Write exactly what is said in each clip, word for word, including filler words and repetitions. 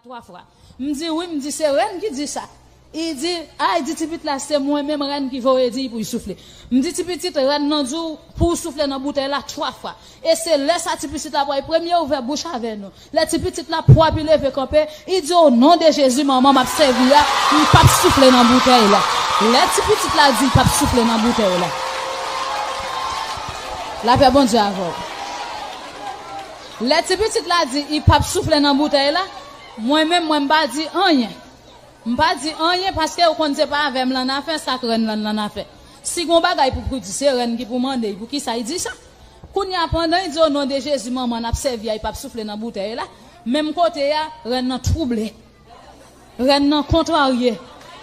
Twa fwa. M di, "Wi," m di, "se rèn ki di sa." Li di, "A," li di, "ti pitit la, se mwen menm rèn ki voye di l pou l soufle." M di, "Ti pitit, rèn nan di w pou w soufle nan boutèy la twa fwa." E se lè sa ti pitit la pral premye ouvè bouch avè nou. Lè ti pitit la pwòp, li leve kanpe, li di, "O non de Jezi, manman m ap sèvi a, m p ap soufle nan boutèy la." Lè ti pitit la di, "L p ap soufle nan boutèy la." Lapè Bondye avè w. Lè ti pitit la di, "Li p ap soufle nan boutèy la," mwen menm, mwen m pa di anyen. M pa di anyen paske ou konn se pa avè m l annafè, sa k rèn lan l annafè. Si gon bagay pou, pou di, se rèn ki pou mande l, poukisa l di sa? Kounye a, pandan l di, "O non de Jezi, manman n ap sèvi a, li p ap soufle nan boutèy la," menm kote a, rèn nan twouble. Rèn nan kontrarye.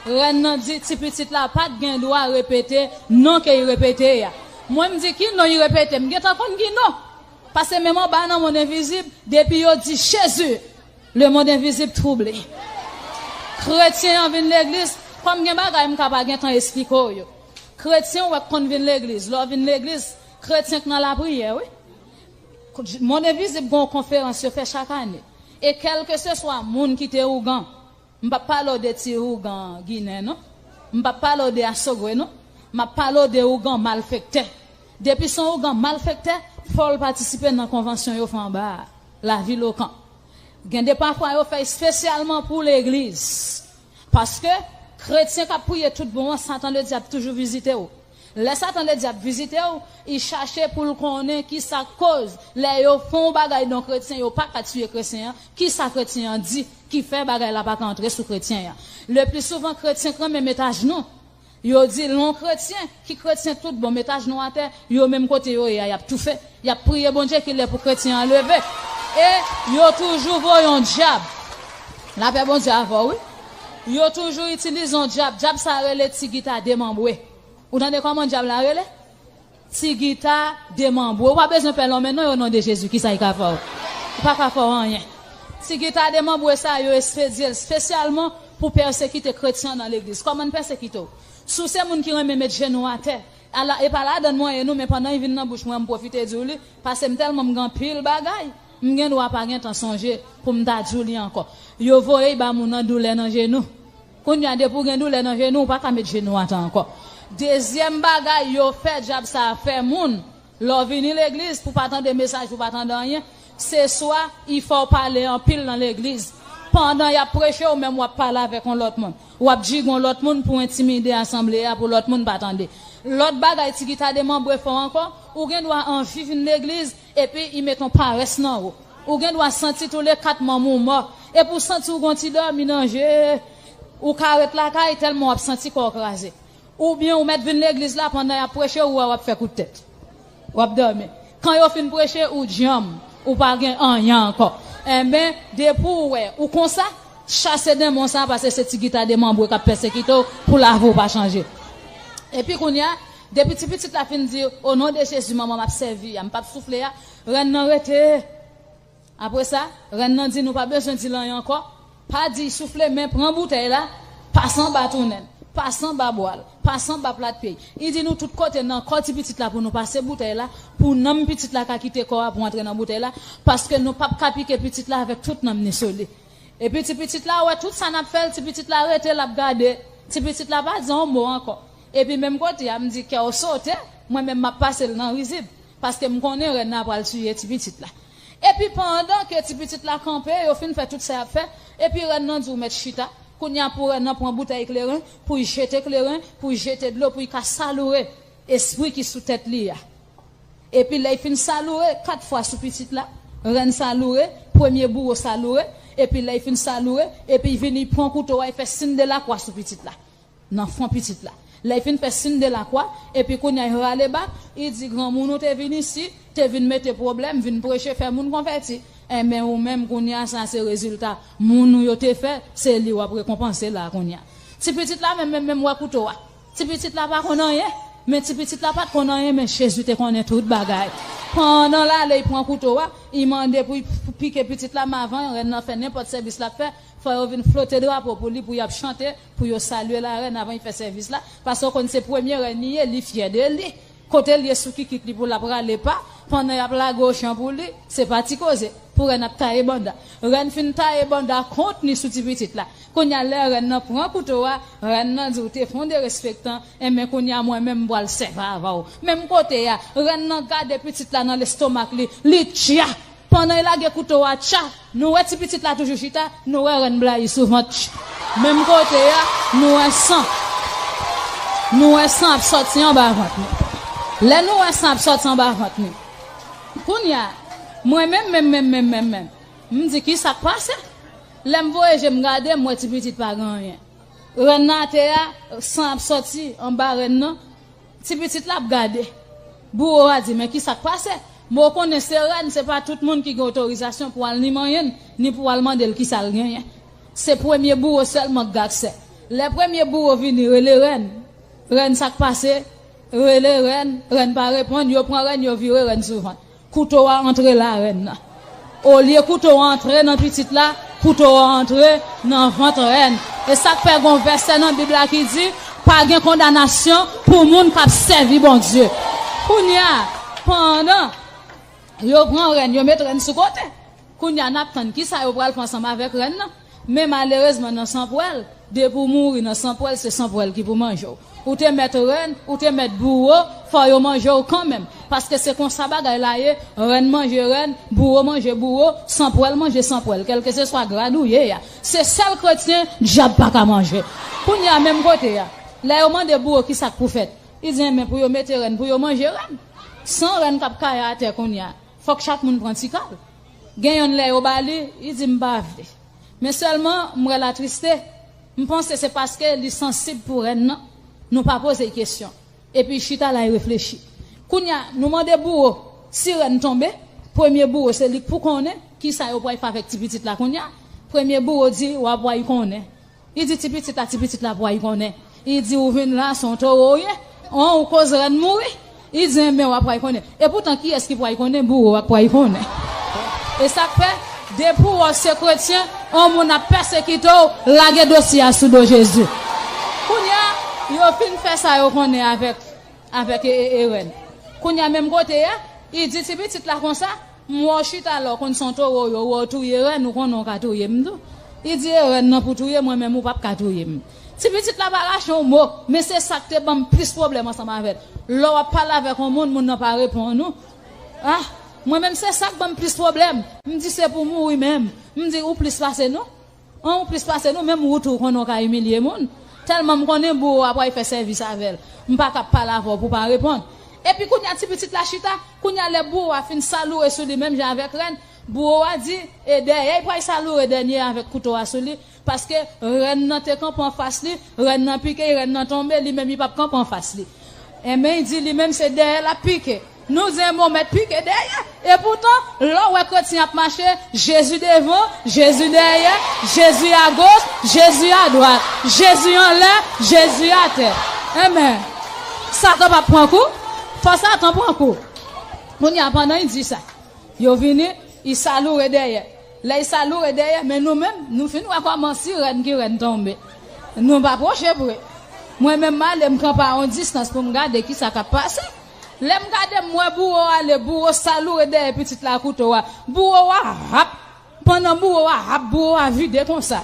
Rèn nan di, "Ti pitit la pa t gen dwa repete non ke l repete a." Mwen, m di, "Ki non l repete?" M gentan konn ki non. Paske menm anba nan mond envizib, depi yo di Jezi, le monde invisible twouble. Kretyen an vin legliz, kòm gen bagay m ka pa gentan esplike w yo. Kretyen w wè k konn vin legliz, lè w vin legliz, kretyen k nan lapriyè, wi. Mond envizib gen yon konferans yo fè chak ane. E kèlkeseswa moun ki te ougan, m p ap pale w de ti ougan ginen, non. M p ap pale w de asogwe, non. M ap pale w de ougan malfektè. Depi se yon ougan malfektè, fò l patisipe nan konvansyon yo fè anba a, lavil Okan. Gen de pafwa yo fè espesyalman pou legliz. Paske kretyen k ap priye tout bon an, Satan Ledyab toujou vizite w. Lè Satan Ledyab vizite w, li chache pou l konnen ki sa k koz lè yo fè yon bagay nan kretyen, yo pa ka tiye kretyen an, ki sa kretyen an di ki fè bagay la pa ka antre sou kretyen an. Le pli souvan, kretyen k renmen met ajnou. Yo di, lè yon kretyen, ki kretyen tout bon, met ajnou atè, yo menm kote yo ye a, y ap toufe. Y ap priye Bondye ki lè pou kretyen an leve. E yo toujou voye yon dyab. Lapè Bondye avè w, wi. Yo toujou itilize yon dyab. Dyab sa a rele ti gita demanbre. Ou tande kòman dyab la rele? Ti gita demanbre. Ou pa bezwen pè lonmen non, o non de Jezi, kisa l ka fè w? Li pa ka fè w anyen. Ti gita demanbre sa yo espedye l espesyalman pou pèsekite kretyen nan legliz. Kòman l pèsekite w? Si w se moun ki renmen met jenou atè, ala, e pa ladann mwen ye nou, men pandan l vin nan bouch mwen, m pwofite di w li, paske m tèlman m gen anpil bagay, m gen dwa pa gentan sonje pou m ta di w li ankò. Yo voye l ba moun nan doulè nan jenou. Kounye a, depi w gen doulè nan jenou, ou pa ka met jenou atè ankò. Dezyèm bagay yo fè dyab sa a fè moun, lè w vini legliz, pou w pa tande mesaj, pou w pa tande anyen, se swa li fè w pale anpil nan legliz. Pandan y ap preche, ou menm w ap pale avèk yon lòt moun. W ap jigo yon lòt moun pou entimide asanble a, pou lòt moun pa tande. Lòt bagay ti gita demanbre fè w ankò, ou gen dwa anvi vin legliz, epi li met yon parès nan ou. Ou gen dwa santi toule kat manm ou mò. Epi w santi w gon ti dòmi nan je. Ou ka ret lakay tèlman w ap santi kò w kraze. Oubyen ou mèt vin legliz la pandan y ap preche, ou wè w ap fè kout tèt. W ap dòmi. Kan yo fin preche, ou djanm. Ou pa gen anyen ankò. Enben, depi w wè ou konsa, chase denmon sa a, paske se ti gita demanbre k ap pèsekite w pou lavi w pa chanje. Epi kounye a, depi ti pitit la fin di, "O non de Jezi, manman m ap sèvi a, m p ap soufle a," rèn nan rete. Apre sa, rèn nan di nou pa bezwen di l anyen ankò. Pa di l soufle, men pran boutèy la, pase anba tounen l, pase anba bwa l, pase anba plat pye l. Li di nou tout kote nan kò ti pitit la pou nou pase boutèy la, pou nanm pitit la ka kite kò a pou antre nan boutèy la, paske nou p ap ka pike pitit la avèk tout nanm ni sou li. Epi ti pitit la wè tout sa n ap fè l, ti pitit la rete, l ap gade. Ti pitit la pa di yon mo ankò. Epi menm kote a, m di kè w sote, mwen menm m ap pase l nan rizib, paske m konnen rèn nan pral tiye ti pitit la. Epi pandan ke ti pitit la kanpe, yo fin fè tout sa y ap fè, epi rèn nan di w mèt chita. Kounye a pou rèn nan pran boutèy kleren, pou l jete kleren, pou l jete dlo, pou l ka saloure espri ki sou tèt li a. Epi lè l fin saloure kat fwa sou pitit la, rèn saloure, premye bouwo saloure, epi lè l fin saloure, epi l vini pran kouto a, l fè siy de lakwa sou pitit la. Nan fwon pitit la. Lè l fin fè siy de lakwa, epi kounye a l rale bak, li di, "Granmoun ou te vin isi, te vin mete pwoblèm, vin preche, fè moun konvèti. Enben ou menm kounye a sa se rezilta moun ou yo te fè, se li w ap rekonpanse la kounye a." Ti pitit la menm, menm, menm wè kouto a. Ti pitit la pa konn anyen, men ti pitit la pa t konn anyen, men Jezi te konnen tout bagay. Pandan l ale, l pran kouto a, li mande pou l pike pitit la, men avan rèn nan fè nenpòt sèvis l ap fè, fò yo vin flote drapo pou li, pou y ap chante, pou yo salye larèn avan l fè sèvis la, paske w konn se premye rèn li ye, li fyè de li. Kote l ye sou kikit li pou l ap rale pa, pandan y ap lage ochan pou li, se pa ti koze. pou rèn ap taye banda. Rèn fin taye banda kont li sou ti pitit la. Kounye a, lè rèn nan pran kouto a, rèn nan di, "Ou te fè yon derespektan, enben kounye a, mwen menm, m pral sèvi avè w." Menm kote a, rèn nan gade pitit la nan lestomak li, li tcha. Pandan l lage kouto a, tcha, nou wè ti pitit la toujou chita, nou wè rèn blayi sou vant. Menm kote a, nou wè san. Nou wè san ap sòti anba vant li. Lè nou wè san ap sòti anba vant li. Kounye a, mwen menm, menm, menm, menm, menm, menm, m di, "Ki sa k pase?" Lè m voye je m gade, m wè ti pitit pa gen anyen. Rèn nan atè a, san ap sòti anba rèn nan. Ti pitit la ap gade. Bouwo a di, "Men ki sa k pase?" Bon, ou konnen se rèn, se pa tout moun ki gen otorizasyon pou al ni manyen l, ni pou al mande l ki sa l genyen. Se premye bouwo sèlman k gen aksè. Lè premye bouwo vini, rele rèn. "Rèn, sa k pase?" Rele rèn, rèn pa reponn, yo pran rèn, yo vire rèn sou vant. Kouto a antre larèn nan. Olye kouto a antre nan pitit la, kouto a antre nan vant rèn. E sa k fè gon vèsè nan Bib la ki di, "Pa gen kondanasyon pou moun k ap sèvi Bondye." Kounye a, pandan yo pran rèn, yo met rèn sou kote. Kounye a, n ap tann ki sa yo pral fè ansanm avèk rèn nan. Men malerezman, nan sanpwèl, depi w mouri nan sanpwèl, se sanpwèl ki pou manje w. Ou te mèt rèn, ou te mèt bouwo, fò yo manje w kanmenm. Paske se konsa bagay la ye, rèn manje rèn, bouwo manje bouwo, sanpwèl manje sanpwèl, kèlkeseswa grad ou ye a. Se sèl kretyen dyab pa ka manje. Kounye a, menm kote a, lè yo mande bouwo ki sa k pou fèt, li di, "Enben, pou yo mete rèn, pou yo manje rèn." San rèn k ap kaye atè kounye a, fòk chak moun pran ti kal. Gen yonn lè yo ba li, li di, "M pa vle." Men sèlman, m wè l atriste. M panse se paske li sansib pou rèn nan. Nou pa poze l kesyon. Epi l chita la, l reflechi. Kounye a, nou mande bouwo, si rèn tonbe, premye bouwo, se li k pou konnen ki sa yo pral fè avèk ti pitit la kounye a. Premye bouwo di, "W ap pral konnen." Li di ti pitit la, ti pitit la pral konnen. Li di, "Ou vin la, se yon towo w ye. An, ou koz rèn mouri." Li di, "Enben, w ap pral konnen." Epoutan, kiyès ki pral konnen? Bouwo a k pral konnen. E sa k fè, depi w wè w se kretyen, yon moun ap pèsekite w, lage dosye a sou do Jezi. Kounye a, yo fin fè sa yo konnen avèk, avèk e, e, e rèn. Kounye a, menm kote a, li di ti pitit la konsa, "M wè w chita la, w konn se yon towo w ye, w wè w touye rèn, ou konnen w ka touye m tou." Li di, "E rèn nan pou touye mwen, men ou p ap ka touye m." Ti pitit la pa rache yon mo, men se sa k te ban m plis pwoblèm ansanm avè l. Lè w ap pale avèk yon moun, moun nan pa reponn ou. Ah, mwen menm se sa k ban m plis pwoblèm. M di se pou mouri menm. M di ou plis pase nou. An, ou plis pase nou, menm ou tou, ou konnen w ka imilye moun. Tèlman m konnen bouwo a pral fè sèvis avè l. M pa ka ap pale avè w pou w pa reponn. Epi kounye a ti pitit la chita, kounye a lè bouwo a fin saloure sou li menm jan avèk rèn, bouwo a di, e dèyè l pral saloure dènye avèk kouto a sou li, paske rèn nan te kanpe anfas li, rèn nan pike l, rèn nan tonbe, li menm li p ap kanpe anfas li. Enben, li di li menm se dèyè l ap pike. Nou di enben w mèt pike dèyè. Epoutan, lè w wè kretyen ap mache, Jezi devan, Jezi dèyè, Jezi agoch, Jezi adwat, Jezi anlè, Jezi atè. Enben, Satan p ap pran kou? Fò Satan pran kou. Kounye a, pandan l di sa, yo vini, li saloure dèyè. Lè l saloure dèyè, men nou menm, nou fin wè kòman si rèn ki rèn tonbe. Nou pa pwoche pre. Mwen menm, m ale, m kanpe a yon distans pou m gade ki sa k ap pase. Lè m gade, m wè bouwo a ale, bouwo saloure dèyè pitit la kouto a. Bouwo a rap. Pandan bouwo a rap, bouwo a vide konsa.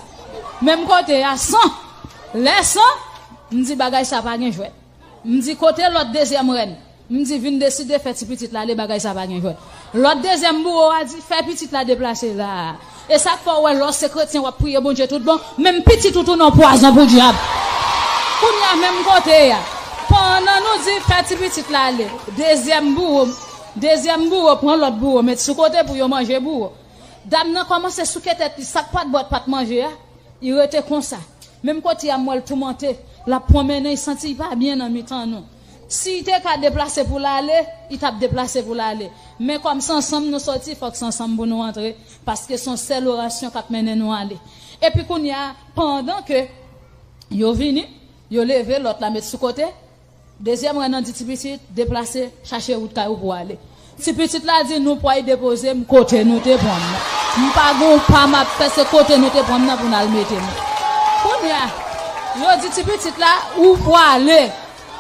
Menm kote a, san. Lè san, m di, "Bagay sa pa gen jwèt." M di, "Kote lòt dezyèm rèn?" M di, "Vin deside fè ti pitit la ale, bagay sa pa gen jwèt." Lòt dezyèm bouwo a di, "Fè pitit la deplase la." E sa k fè w wè lè w se kretyen w ap priye Bondye tout bon, menm pitit ou tounen yon pwazon pou dyab. Kounye a menm kote a, pandan nou di fè ti pitit la ale, dezyèm bouwo, dezyèm bouwo pran lòt bouwo, met sou kote pou yo manje bouwo. Dam nan kòmanse souke tèt li, sa k pa t bwè, pa t manje a, li rete konsa. Menm kote a m wè l toumante, l ap pwonmennen, li santi li pa byen nan mitan nou. Si li te ka deplase pou l ale, li t ap deplase pou l ale. Men kòm se ansanm nou soti, fòk se ansanm pou nou antre, paske se yon sèl orasyon k ap mennen nou ale. Epi kounye a, pandan ke yo vini, yo leve lòt la met sou kote, dezyèm rèn nan di ti pitit, "Deplase, chache wout kay ou pou w ale." Ti pitit la di, "Nou pway depoze m kote nou te pran m nan. M pa gen yon pa m ap fè, se kote nou te pran m nan pou n al mete m." Kounye a, yo di ti pitit la, "Ou pwale,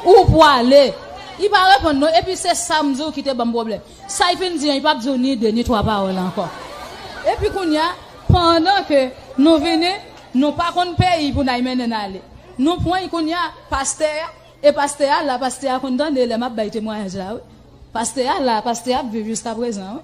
ou pwale." Li pa reponn non, epi se sa m di w ki te ban m pwoblèm. Sa li fin di an, li p ap di w ni de, ni twa pawòl ankò. Epi kounye a, pandan ke nou vini, nou pa konn peyi pou n al mennen n ale. Nou pran kounye a, pastè a, e pastè a la, pastè a konn tande lè m ap bay temwayaj la, wi. Pastè a la, pastè a ap viv jiska prezan, wi.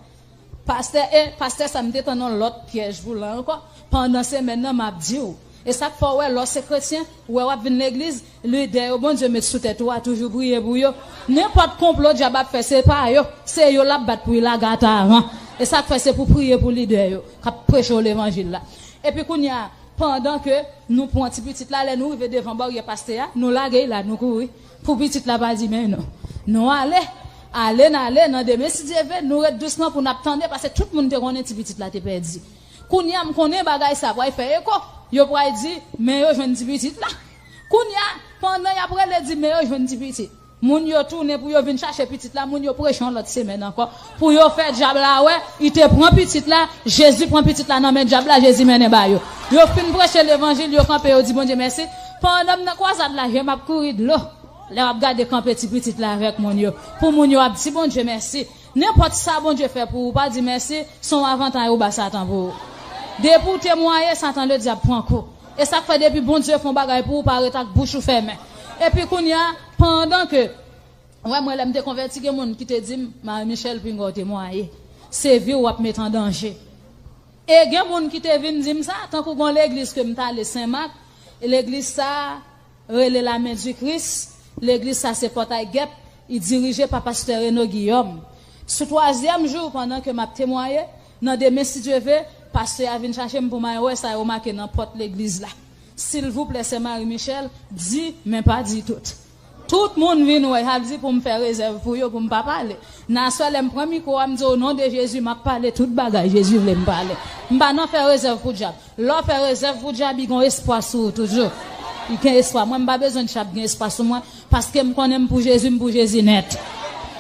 Pastè, e pastè sa m te tann yon lòt pyèj pou l ankò. Pandan semèn nan, m ap di w. E sa k fè w wè, lè w se kretyen, ou wè w ap vin legliz, lidè yo Bondye met sou tèt ou a, toujou priye pou yo. Nenpòt konplo dyab ap fè, se pa yo. Se yo l ap bat pou l lage atavè. E sa k fè, se pou priye pou lidè yo k ap preche w levanjil la. Epi kounye a, pandan ke nou pran ti pitit la, lè nou rive devan baryè pastè a, nou lage l la, nou kouri. Pou pitit la pa di men nou. Nou ale, ale n ale, nan demen si Dye vle, nou ret dousman pou n ap tande, paske tout moun te konnen ti pitit la te pèdi. Kounye a, m konnen bagay sa pral fè eko. Yo pral di, men yo jwenn ti pitit la. Kounye a, pandan y ap rele di, men yo jwenn ti pitit. Moun yo tounen pou yo vin chache pitit la, moun yo preche yon lòt semèn ankò. Pou yo fè dyab la wè, li te pran pitit la, Jezi pran pitit la nan men dyab la, Jezi mennen ba yo. Yo fin preche levanjil, yo kanpe, yo di Bondye mèsi. Pandan m nan kwazad la, je m ap kouri dlo. Lè w ap gade kanpe ti pitit la avèk moun yo, pou moun yo ap di Bondye mèsi. Nenpòt sa Bondye fè pou ou, pa di mèsi, se yon avantay ou ba Satan pou ou. Depi w temwaye, Satan ledyab pran kou. E sa k fè depi Bondye fè yon bagay pou ou, pa ret ak bouch ou fèmen. Epi kounye a, pandan ke, wè mwen lè m te konvèti, gen moun ki te di m, Marie Michelle, pinga w temwaye. Se vi w w ap met an danje. E gen moun ki te vin di m sa, tankou gen yon legliz ke m t ale Senmak, e legliz sa a rele Lame di Kris, legliz sa se Pòtay Gèp, li dirije pa pastè Reno Giyòm. Sou twazyèm jou, pandan ke m ap temwaye, nan demen si Dye vle, pastè a vin chache m pou m al wè sa yo make nan pòt legliz la. Silvouplè, sè Marie Michelle, di, men pa di tout. Tout moun vin wè, y ap di pou m fè rezèv pou yo, pou m pa pale. Nan aswè, lè m pran mikwo a, m di, o non de Jezi, m ap pale tout bagay Jezi vle m pale. M pa nan fè rezèv pou dyab. Lè w fè rezèv pou dyab, li gen espwa sou ou toujou. Li gen espwa. Mwen, m pa bezwen dyab gen espwa sou mwen, paske m konnen m pou Jezi, m pou Jezi nèt.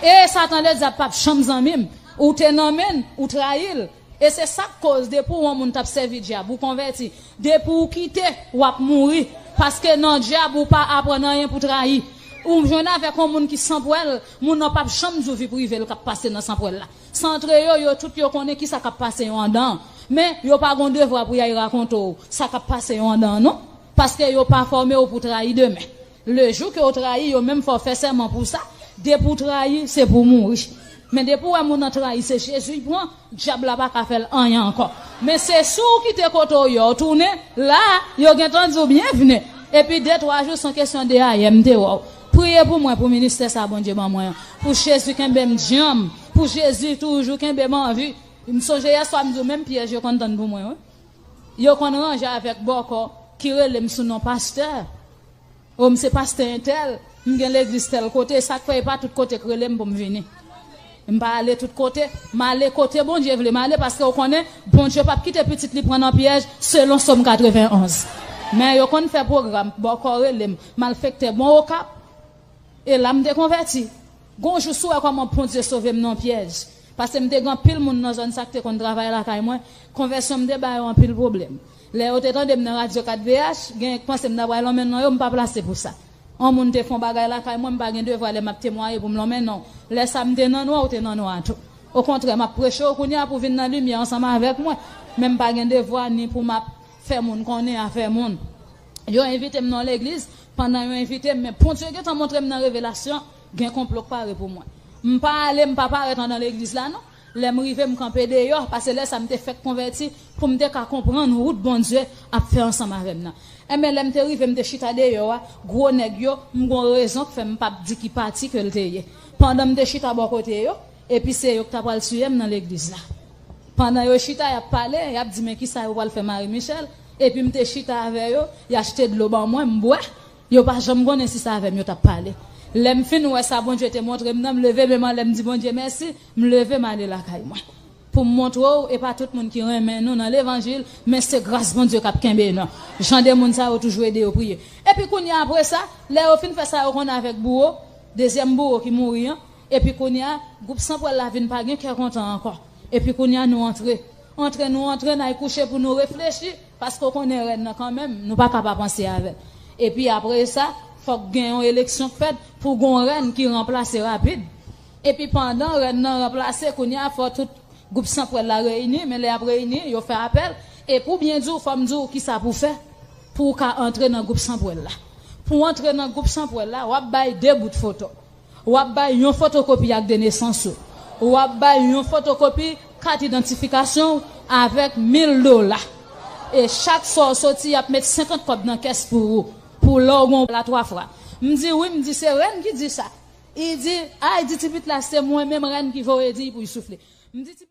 E Satan ledyab p ap janm zanmi m. Ou te nan men l, ou trayi l. E se sa k koz, depi w yon moun t ap sèvi dyab, ou konvèti, depi w kite, w ap mouri. Paske nan dyab, ou pa aprann anyen pou trayi. Ou jwenn avèk yon moun ki sanpwèl, moun nan p ap janm di w vi prive l k ap pase nan sanpwèl la. Santre yo, yo tout yo konnen kisa k ap pase yo anndan an. Men, yo pa gen devwa pou y al rakonte w sa k ap pase yo anndan an, non. Paske yo pa fòme w pou trayi demen. Lejou ke w trayi, yo menm fè w fè sèman pou sa. Depi w trayi, se pou w mouri. Men depi w wè moun nan trayi, se Jezi l pran, dyab la pa ka fè l anyen ankò. Men se si w kite kote w ye w tounen, la a, yo gentan di w byenvni. Epi de twa jou, se yon kesyon de ayè m te wè w. Priye pou mwen, pou ministè sa Bondye ban mwen an. Pou Jezi kenbe m djanm. Pou Jezi toujou kenbe m anvi. M sonje yèswa, m di w menm pyèj yo konn tann pou mwen, wi. Yo konn ranje avèk bòkò ki rele m sou non pastè. O, m se pastè entèl, m gen legliz tèl kote, sa k fè e pa tout kote k rele m pou m vini. M pa ale tout kote, m ale kote Bondye vle m ale, paske w konnen, Bondye p ap kite pitit li pran nan pyèj, selon Sòm katrevenn onz. Men yo konn fè pwogram, bòkò rele m, malfektè, bon, Okap. E la m te konvèti. Gon jou si w wè kòman Bondye sove m nan pyèj. Paske m te gen anpil moun nan zòn sa k te konn travay lakay mwen. Konvèsyon m te ba yo anpil pwoblèm. Lè yo te tande m nan radyo kat V H, genyen k panse m ta pral lonmen non yo, m pa plase pou sa. Yon moun te fè yon bagay lakay mwen, m pa gen devwa lè m ap temwaye pou m lonmen non w. Lè sa m te nan nwa, ou te nan nwa tou. Okontrè, m ap preche w kounye a pou w vin nan limyè ansanm avèk mwen. Men m pa gen devwa ni pou m ap fè moun konnen afè moun. Yo envite m nan legliz, pandan yo envite m, men Bondye gentan montre m nan revelasyon, gen konplo k pare pou mwen. M pa ale, m pa parèt anndan legliz la non. Lè m rive, m kanpe deyò, paske lè sa m te fèk konvèti, pou m te ka konprann wout Bondye ap fè ansanm avè m nan. Enben, lè m te rive, m te chita deyò a, gwo nèg yo, m gon rezon k fè m p ap di ki pati ke l te ye. Pandan m te chita bò kote yo, epi se yo k ta pral tiye m nan legliz la. Pandan yo chita, y ap pale, y ap di, "Men kisa yo pral fè Marie Michelle?" Epi m te chita avè yo, y achte dlo ban mwen, m bwè. Yo pa janm konnen si se avè m yo t ap pale. Lè m fin wè sa Bondye te montre m nan, m leve men m anlè, m di Bondye mèsi, m leve m ale lakay mwen. Pou m montre w, e pa tout moun ki renmen nou nan levanjil, men se gras Bondye k ap kenbe nou. Jan de moun sa yo toujou ede yo priye. Epi kounye a, apre sa, lè yo fin fè sa yo konn avèk bouwo, dezyèm bouwo ki mouri an, epi kounye a, gwoup Sanpwèl la vin pa gen kè kontan ankò. Epi kounye a, nou antre. Antre, nou antre, n al kouche pou nou reflechi, paske w konnen rèn nan kanmenm, nou pa ka pa panse avè l. Epi apre sa, fòk gen yon eleksyon k fèt pou gon rèn ki ranplase rapid. Epi pandan rèn nan ranplase, kounye a, fò tout Gwoup Sanpwèl la reyini, men lè y ap reyini, yo fè apèl. E pou byen di w, fò m di w kisa pou w fè pou w ka antre nan gwoup Sanpwèl la. Pou w antre nan gwoup Sanpwèl la, w ap bay de bout foto. W ap bay yon fotokopi ak de nesans ou. W ap bay yon fotokopi kat idantifikasyon w avèk mil dola. E chak sa w soti, y ap met senkant kòb nan kès pou ou. Pou lè w gen yon la twa fwa. M di wi, m di se rèn ki di sa. Li di, ay, di ti pit la se mwen menm rèn ki voye di pou l soufle. M di ti